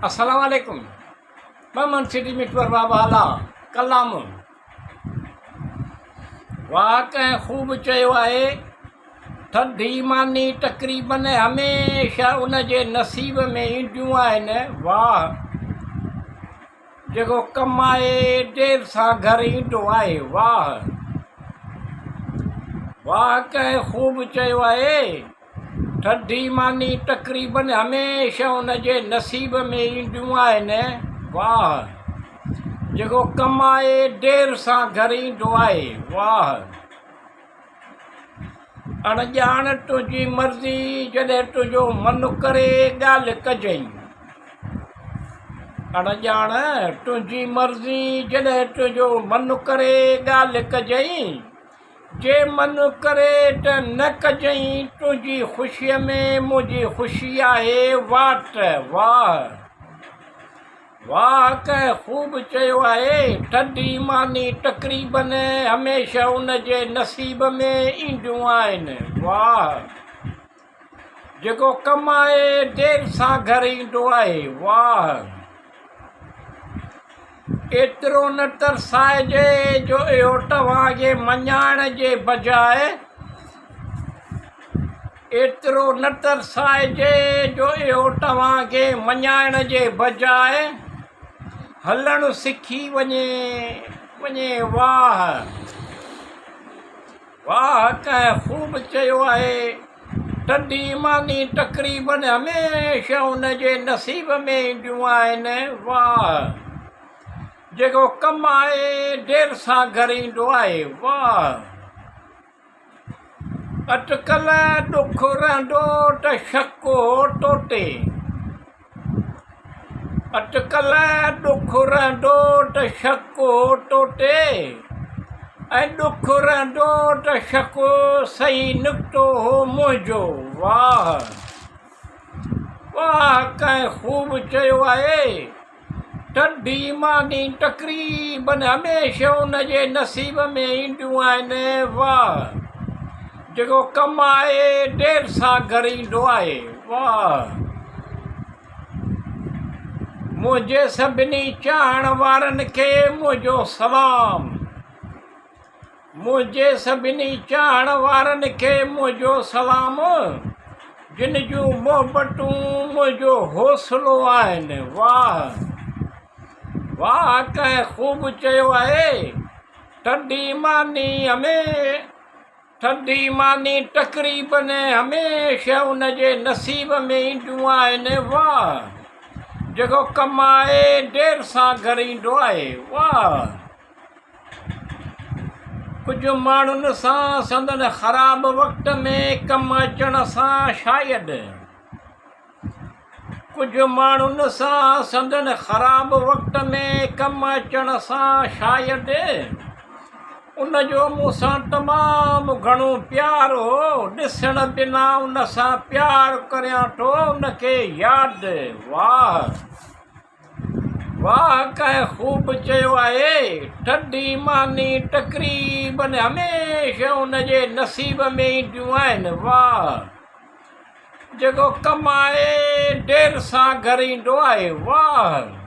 السلام عليڪم ممن سٽي مٽور بابا هالا ڪلام واهه ڪنهن خوب چيو آهي ٿڌي ماني تقريبن هميشه ان جي نصيب ۾ اينديون آهن واهه جيڪو ڪمائي دير سان گهر ايندو آهي واهه واهه ڪنهن خوب چيو آهي ٿڌي ماني تقريبن هميشه ان جي نصيب ۾ اينديون آهن واهه جيڪو ڪمائي دير سان گهر ايندو آهي واهه اڻ ڄاڻ تنهنجي مرضي جڏهن تنهنجو من ڪري ڳالهه ڪجئين اڻ ڄاڻ تنهنجي مرضي جڏهن تنهنجو من ڪري ڳالهه ڪجئين جي من ڪري ته نه ڪجئين تنهنجي خوشيء ۾ منهنجي خوشي آهي واٽ واهه واهه ڪنهن خوب چيو آهي ٿڌي ماني تقريبن هميشه ان جي نصيب ۾ اينديون آهن واهه جيڪو ڪمائي دير سان گهر ايندو آهي واهه ايترو نه ترسائجي جو اهو توهان کي مڃائڻ جي بجاء ايترو نه ترسائجي جو اهو توهان کي مڃائڻ جي بجاء هلڻ سکي وڃي وڃي واهه واهه ڪنهن خوب چيو آهي ٽنڊي ماني تقريبن هميشه ان جي نصيب ۾ اينديون آهن واهه جيڪو ڪمائي دير سان گهر ايندو آهي واهه اٽڪل ڏک رهندو ته شڪ هو توتي. اٽڪل ڏک رهندو ته شڪ هو توتي. ۽ ڏک رهندو ته شڪ صحيح نڪتو هو منهنجو. واهه واهه ڪنهن خوب چيو آهي. ٽنڊي ماني تقريبن هميشه ان جي نصيب ۾ اينديون آهن. واهه! جيڪو ڪمائي دير سان گهر ايندو آهي. واهه! منهنجي سڀني چاهڻ وارن کي منهنجو سلام. منهنجي سڀني چاهڻ وارن کي منهنجو سلام، جن جون محبتون منهنجو حوصلو آهن. واهه واهه ڪنهن خوب چيو آهي، ٺنڊي ماني همي ٺنڊي ماني تقريبن هميشه ان جي نصيب ۾ اينديون آهن. واهه جيڪو ڪمائي دير سان گهر ايندو آهي. واهه. ڪجهه ماڻهن سان سندن خراب وقت ۾ ڪم اچڻ سان شايد ڪجهه ماڻهن سان سندن خراب وقت ۾ ڪم اچڻ سان شايد ان جو مون سان تمام گهڻو پيار هو ڏسڻ بنا ان سان پيار ڪريان ٿو ان کي ياد واهه واهه ڪنهن خوب چيو آهي، ٺنڊي ماني تقريبن هميشه ان جي نصيب ۾ اينديون آهن. واهه جيڪو ڪمائي دير سان گهر ايندو آهي. واهه.